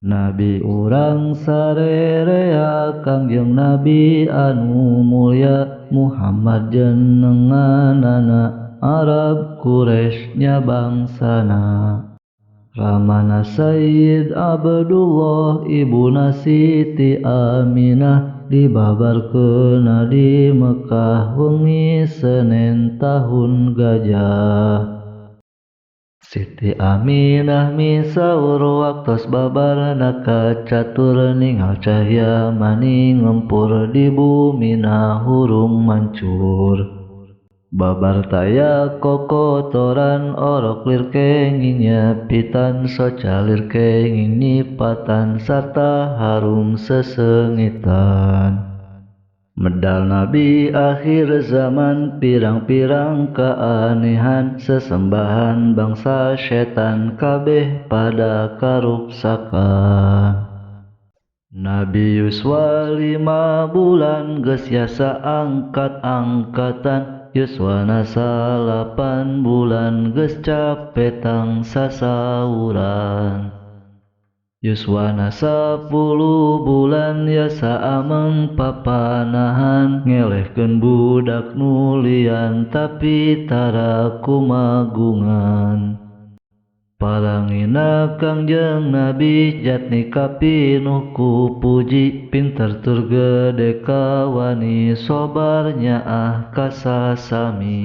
Nabi urang sarerea Kangjeng Nabi anu mulya Muhammad jenenganana Arab Quraisy nya bangsana. Ramana Sayyid Abdullah ibuna Siti Aminah dibabarkeunna di Mekah wengi Senen tahun gajah. Siti Aminah misaur waktos babarna kacatur ningal cahya mani ngempur di bumina hurung mancur. Babar taya kokotoran orok lir kenging nyepitan soca lir kenging nyipatan sarta harum sesengitan. Medal Nabi akhir zaman pirang-pirang keanehan sesembahan bangsa setan kabeh pada karuksakan. Nabi Yuswa 5 bulan geus yasa angkat-angkatan Yuswana 8 bulan geus capetang sasauran. Yuswana 10 bulan yasa ameng papanahan ngelehkeun budak nulian tapi tara kumagungan. Parangina Kangjeng Nabi jatni kapinuh ku puji pinter tur gede kawani sobar nyaah kasasami.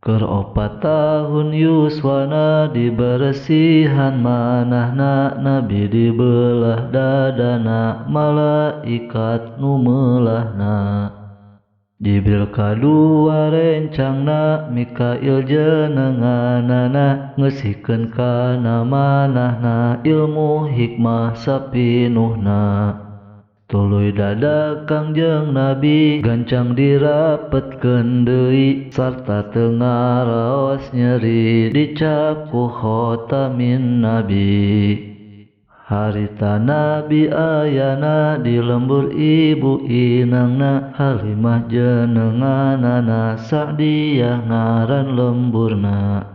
Keur 4 tahun Yuswana diberesihan manahna Nabi dibelah dadana malaikat nu meulahna. Jibril kadua rencangna Mikail jenenganana ngeusikeun kana manahna ilmu hikmah sapinuhna. Tuluy dada Kangjeng Nabi gancang dirapetkeun deui sarta teu ngaraos nyeri dicap ku khotamin Nabi. Harita Nabi ayana di lembur ibu inangna Halimah jenenganana Sa'diyah ngaran lemburna.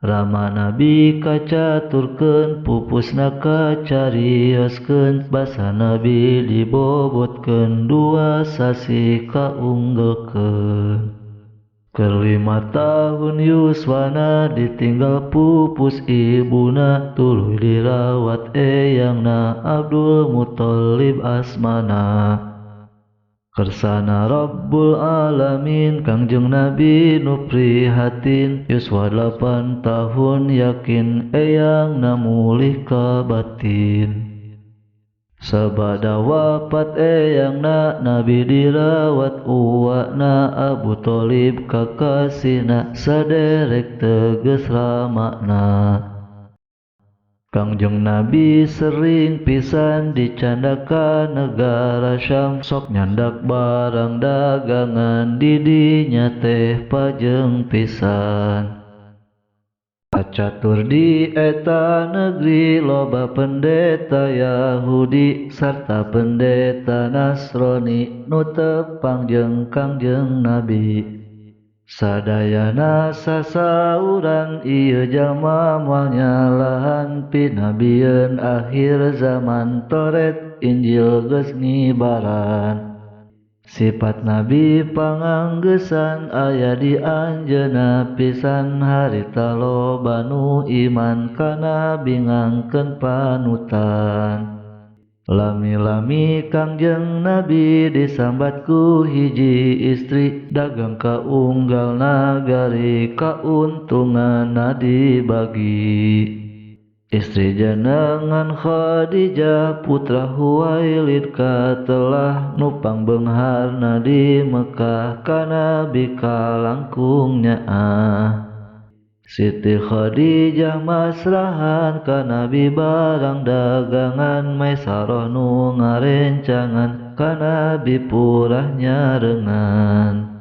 Rama Nabi kacaturkeun pupusna kacarioskeun basa Nabi dibobotkeun 2 sasih kaunggelkeun. Keur 5 tahun Yuswana ditinggal pupus ibuna tuluy dirawat eyangna Abdul Muthalib asmana. Kersana Rabbul Alamin Kangjeng Nabi nu prihatin Yuswa 8 tahun yakin eyangna mulih ka batin. Sabada wafat eyangna Nabi dirawat uwana Abu Thalib kakasihna saderek teges ramana. Kangjeng Nabi sering pisan dicandaka negara Syam sok nyandak barang dagangan didinya teh pajeng pisan. Kacatur di eta negeri loba pendeta Yahudi sarta pendeta Nasrani nu tepang jeung Kangjeng Nabi. Sadayana sasauran ieu jalma moal nyalahan pinabieun akhir zaman Toret Injil geus ngibaran. Sifat Nabi panganggesan aya di anjeunna pisan harita loba nu iman ka Nabi ngangkeun panutan. Lami-lami Kangjeng Nabi disambat ku hiji istri dagang ka unggal nagari kauntunganna dibagi. Istri jenengan Khadijah putra Huwailid katelah nupang beungharna di Mekah ka Nabi kalangkung nyaah. Siti Khadijah masrahan ka Nabi barang dagangan Maisaroh nu ngarencangan ka Nabi purah nyarengan.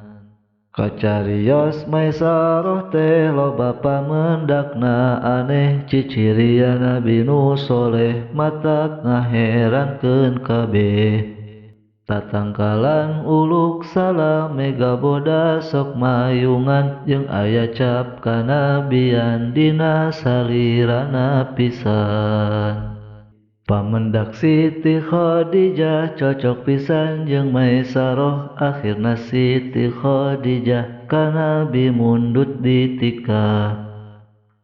Kacarios Maisaroh teh loba pamendakna aneh cicirian Nabi nu soleh matak ngaherankeun kabeh. Tatangkalan uluk salam mega boda sok mayungan jeung aya cap kanabian dina salirana pisan. Pamendak Siti Khadijah cocok pisan jeung Maisaroh, akhirna Siti Khadijah ka Nabi mundut ditikah.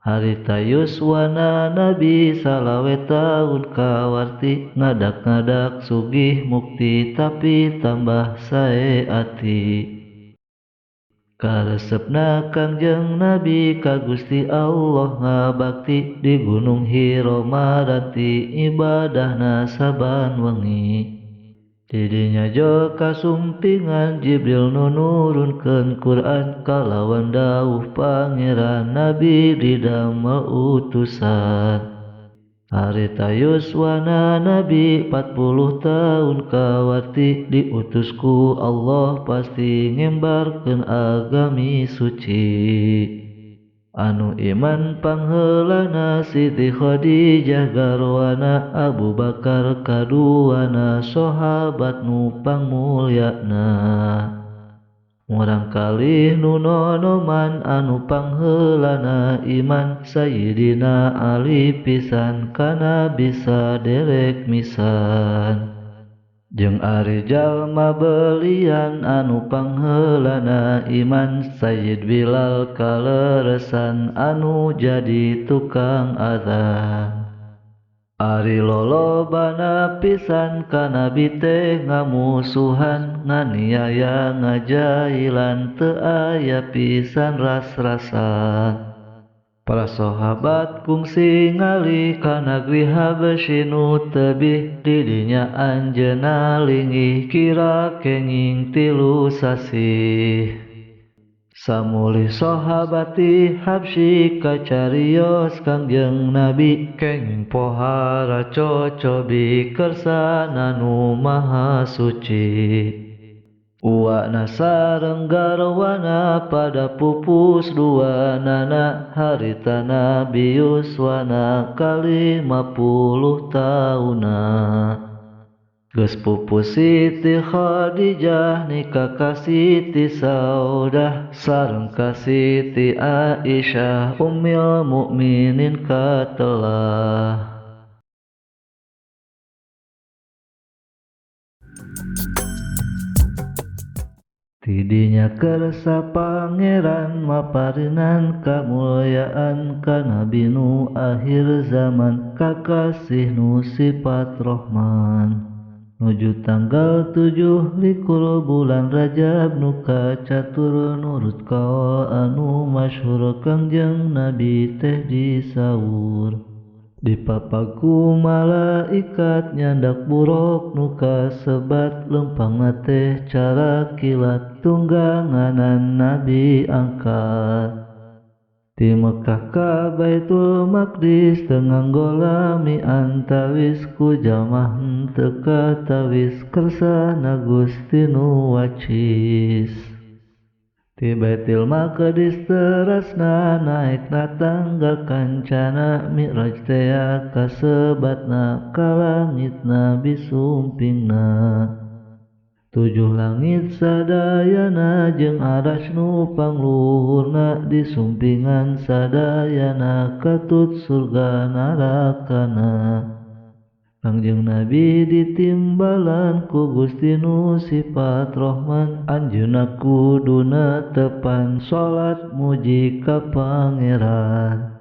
Harita yuswana Nabi salawe taun kawarti, ngadak-ngadak sugih mukti tapi tambah sae ati. Karesepna Kangjeng Nabi ka Gusti Allah ngabakti, di Gunung Hiro maranti ibadahna saban wengi. Didinya jo kasumpingan Jibril nu nurunkeun Quran, kalawan dawuh Pangeran Nabi didamel utusan. Harita yuswana Nabi 40 tahun kawarti, diutus ku Allah pasti ngembarkeun agami suci. Anu iman pangheulana Siti Khadijah garwana, Abu Bakar kaduana sahabat nu pangmulyana. Murangkalih nu nonoman anu pangheulana iman, Sayyidina Ali pisan kana bisa derek misan. Jeung ari jalma belian anu pangheulana iman, Sayyid Bilal kaleresan anu jadi tukang azan. Ari lolobana pisan ka Nabi teh ngamusuhan, nganiaya ngajailan teu aya pisan ras-rasan. Para sahabat kungsi ngalih ka nagri Habasy nu tebih, didinya anjeunna linggih kira kenging 3 sasih. Samulih sahabat ti Habsyi kacarios Kangjeng Nabi, kenging pohara cocobi kersana nu maha suci. Uwana sareng garwana pada pupus dua nana, harita Nabi yuswana ka 50 tauna. Geus pupus Siti Khadijah nikah ka Siti Saudah, sareng ka Siti Aisyah ummil mukminin katelah. Tidinya kersa pangeran maparinan kamulyaan ka Nabi nu akhir zaman, kakasih nu sifat Rahman. Nuju tanggal 7 likur bulan Rajab nu kacatur nurut kaol anu masyhur Kangjeng Nabi teh disaur. Dipapaku malaikat nyandak buruk nu kasebat, lempangna teh cara kilat tungganganan Nabi angkat. Ti Mekah ka Baitul Maqdis teu nganggo lami antawis, ku jalma henteu katawis kersana Gusti nu wacis. Ti Baitul Maqdis terasna naekna tangga kancana, Mi'raj tea kasebatna ka langit Nabi sumpingna. 7 langit sadayana jeung arasy nu pangluhurna, disumpingan sadayana katut surga narakana. Kangjeng Nabi ditimbalan ku Gusti nu sifat Rahman, anjeunna kuduna tepan salat muji ka Pangeran.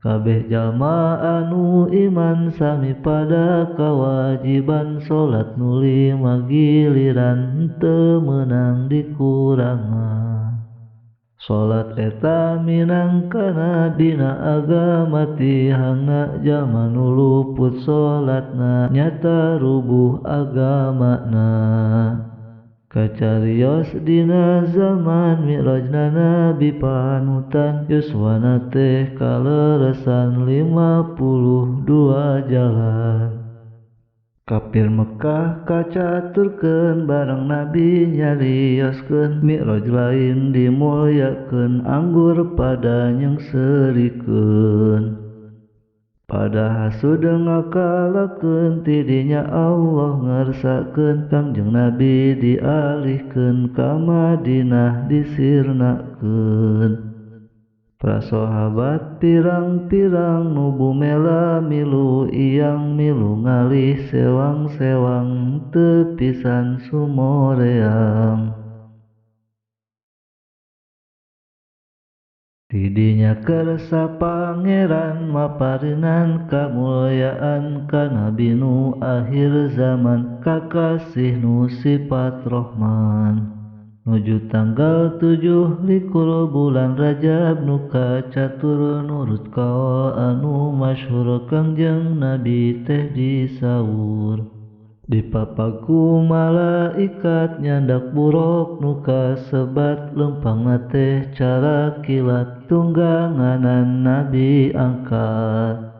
Kabeh jalma anu iman sami pada kawajiban salat nu 5 giliran teu meunang dikurangan. Salat eta minangkana dina agama tihangna, jalma nu luput salatna nyata rubuh agamana. Kacarios dina zaman Mi'rajna Nabi panutan, yuswana teh kaleresan 52 jalan. Kafir Mekah kacaturkeun barang Nabi nyarioskeun, Mi'raj lain dimulyakeun anggur pada nyengserikeun. Pada hasud ngakalakeun tidinya Allah ngersakeun Kangjeng Nabi dialihkeun ka Madinah disirnakeun. Prasahabat pirang-pirang nu bumela milu iyang milu ngalih sewang-sewang teu pisan sumoreang. Tidinya kersa pangeran maparinan kamulyaan ka nabi nu akhir zaman kakasih nu sifat Rohman. Nuju tanggal 7 likur bulan Rajab nu kacatur nurut kaol anu masyhur Kangjeng Nabi teh disaur. Dipapaku malaikat nyandak buruk nu kasebat lempangna teh cara kilat tungganganan Nabi angkat.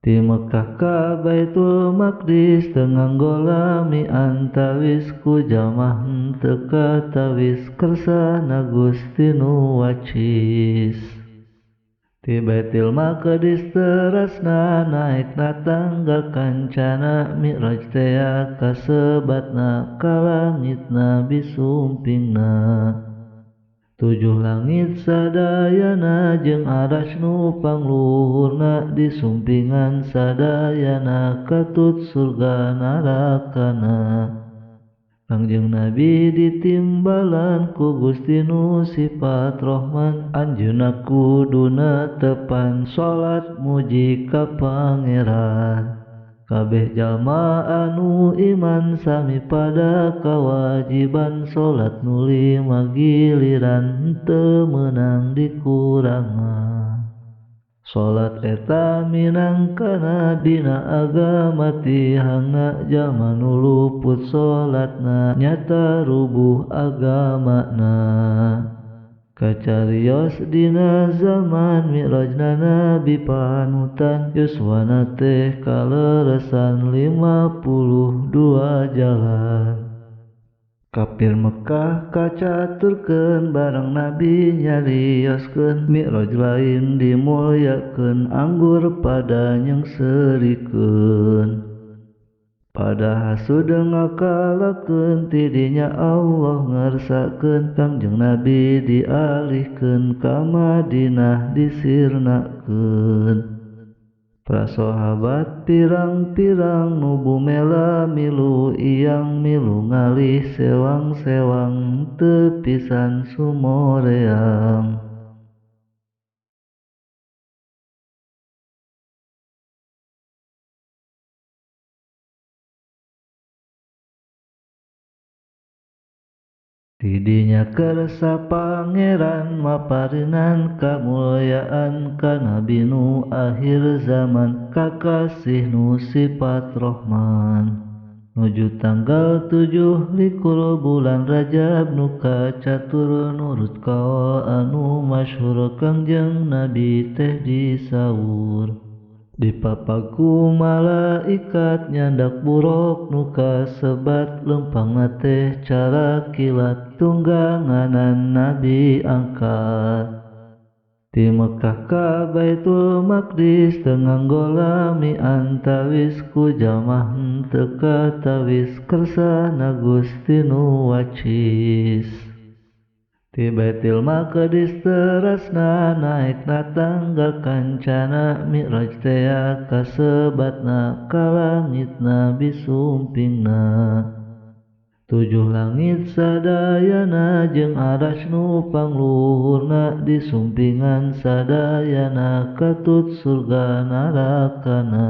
Ti Mekah ka Baitul Maqdis teu nganggo lami antawis ku jamah henteu katawis kersana Gusti nu wacis. Ti Baitul Maqdis terasna naekna tangga kancana Mi'raj tea kasebatna ka langitna bisumpingna. Tujuh langit sadayana jeung aras nu pangluhurna disumpingan sadayana katut surga narakana. Kangjeng Nabi ditimbalan ku Gusti nu sifat Rohman anjeunna kuduna tepan salat muji ka Pangeran. Kabeh jalma anu iman sami pada kawajiban salat nu lima giliran teu meunang dikurangan. Salat eta minangkana dina agama tihangna jalma nu luput salatna nyata rubuh agamana. Kacarios dina zaman Mi'rajna Nabi panutan yuswana teh kaleresan 52 jalan. Kafir Mekah kacaturkeun barang Nabi nyarioskeun Mi'raj lain dimulyakeun anggur pada nyengserikeun. Pada hasud ngakalakeun tidinya Allah ngersakeun Kangjeng Nabi dialihkeun ka Madinah disirnakeun. Prasahabat pirang-pirang nu bumela milu iyang milu ngalih sewang-sewang teu pisan sumoreang. Tidinya kersa pangeran maparinan kamulyaan ka nabi nu akhir zaman kakasih nu sifat Rohman. Nuju tanggal 7 likur bulan Rajab nu kacatur nurut kaol anu masyhur Kangjeng Nabi teh disaur. Dipapaku malaikat nyandak buruk nu kasebat lempangna teh cara kilat tungganganan Nabi angkat. Ti Mekah ka Baitul Maqdis teu nganggo lami antawis ku jamah henteu katawis kersana Gusti nu wacis. Ti Baitul Maqdis terasna naekna tangga kancana Mi'raj tea kasebatna ka langitna bisumpingna. Tujuh langit sadayana jeung aras nu pangluhurna disumpingan sadayana katut surga narakana.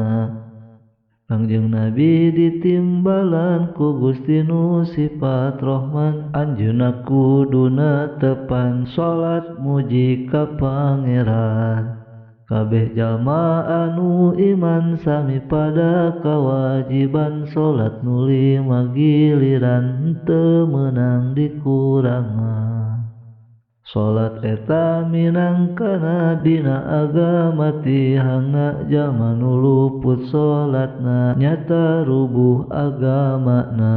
Kangjeng Nabi ditimbalan ku Gusti nu sifat Rohman anjeunna kuduna tepan salat muji ka Pangeran. Kabeh jalma anu iman sami pada kawajiban salat nu lima giliran teu meunang dikurangan. Salat eta minangkana dina agama tihangna jalma nu luput salatna nyata rubuh agamana.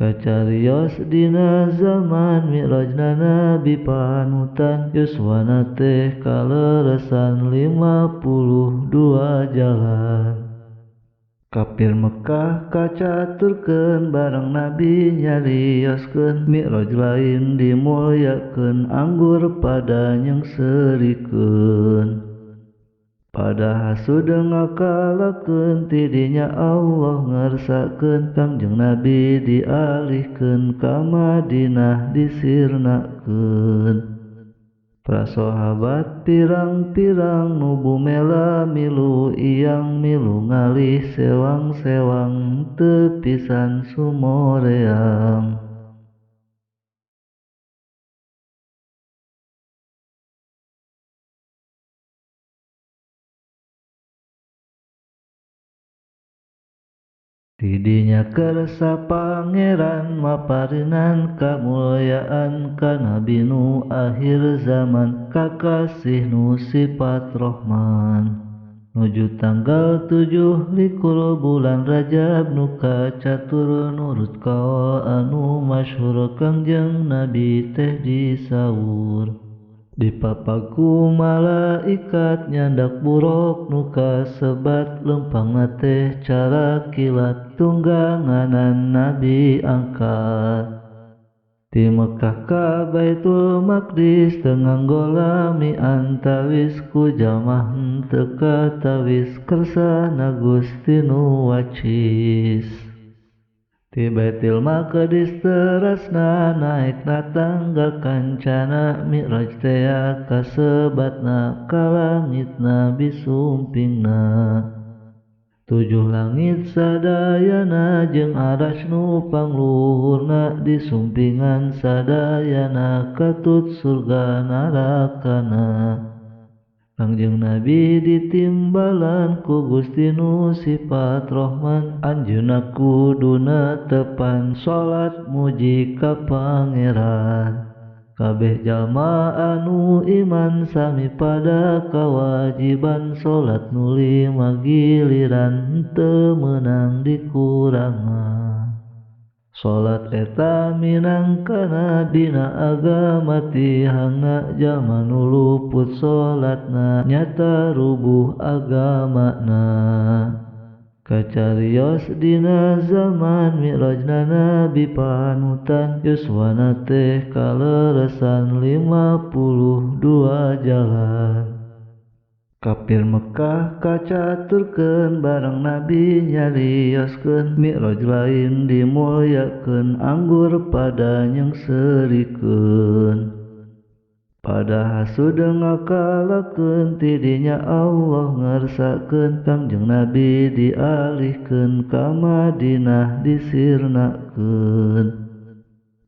Kacarios dina zaman Mi'rajna Nabi panutan yuswana teh kaleresan 52 jalan. Kafir Mekah kacaturkeun bareng Nabi nyarioskeun Mi'raj lain dimulyakeun anggur pada nyengserikeun. Pada hasud ngakalakeun tidinya Allah ngarsakeun Kangjeng Nabi dialihkeun ka Madinah disirnakeun. Para sahabat pirang-pirang nu bumela milu iyang milu ngalih sewang-sewang teu pisan sumoreang. Tidinya kersa pangeran maparinan kamulyaan ka Nabi nu akhir zaman kakasih nu sifat Rahman. Nuju tanggal 27 bulan Rajab nu kacatur nurut kaol anu masyhur Kangjeng Nabi teh disaur. Dipapaku malaikat nyandak buruk nu kasebat lempangna teh cara kilat tungganganan Nabi angkat. Ti Mekah ka Baitul Maqdis teu nganggo lami antawis ku jamah henteu katawis kersana Gusti nu wacis. Ti Baitul Maqdis terasna naekna tangga kancana Mi'raj tea kasebatna ka langitna bisumpingna. Tujuh langit sadayana jeung aras nu pangluhurna disumpingan sadayana katut surga narakana. Kangjeng Nabi ditimbalan ku Gusti nu sifat Rahman anjeunna kuduna tepan salat muji ka Pangeran. Kabeh jalma anu iman sami pada kawajiban salat nu lima giliran teu meunang dikurangan. Salat eta minangkana dina agama tihangna jalma nu luput salatna nyata rubuh agamana. Kacarios dina zaman Mi'rajna Nabi panutan yuswana teh kaleresan 52 jalan. Kafir Mekah kacaturkeun bareng Nabi nyarioskeun Mi'raj lain dimulyakeun anggur pada nyengserikeun. Pada hasud ngakalakeun tidinya Allah ngarsakeun Kangjeng Nabi dialihkeun ka Madinah disirnakeun.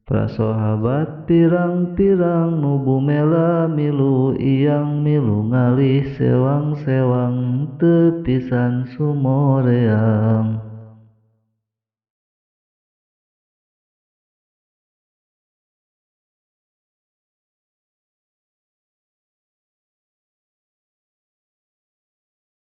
Para sahabat pirang-pirang nu bumela milu iyang milu ngalih sewang-sewang teu pisan sumoreang.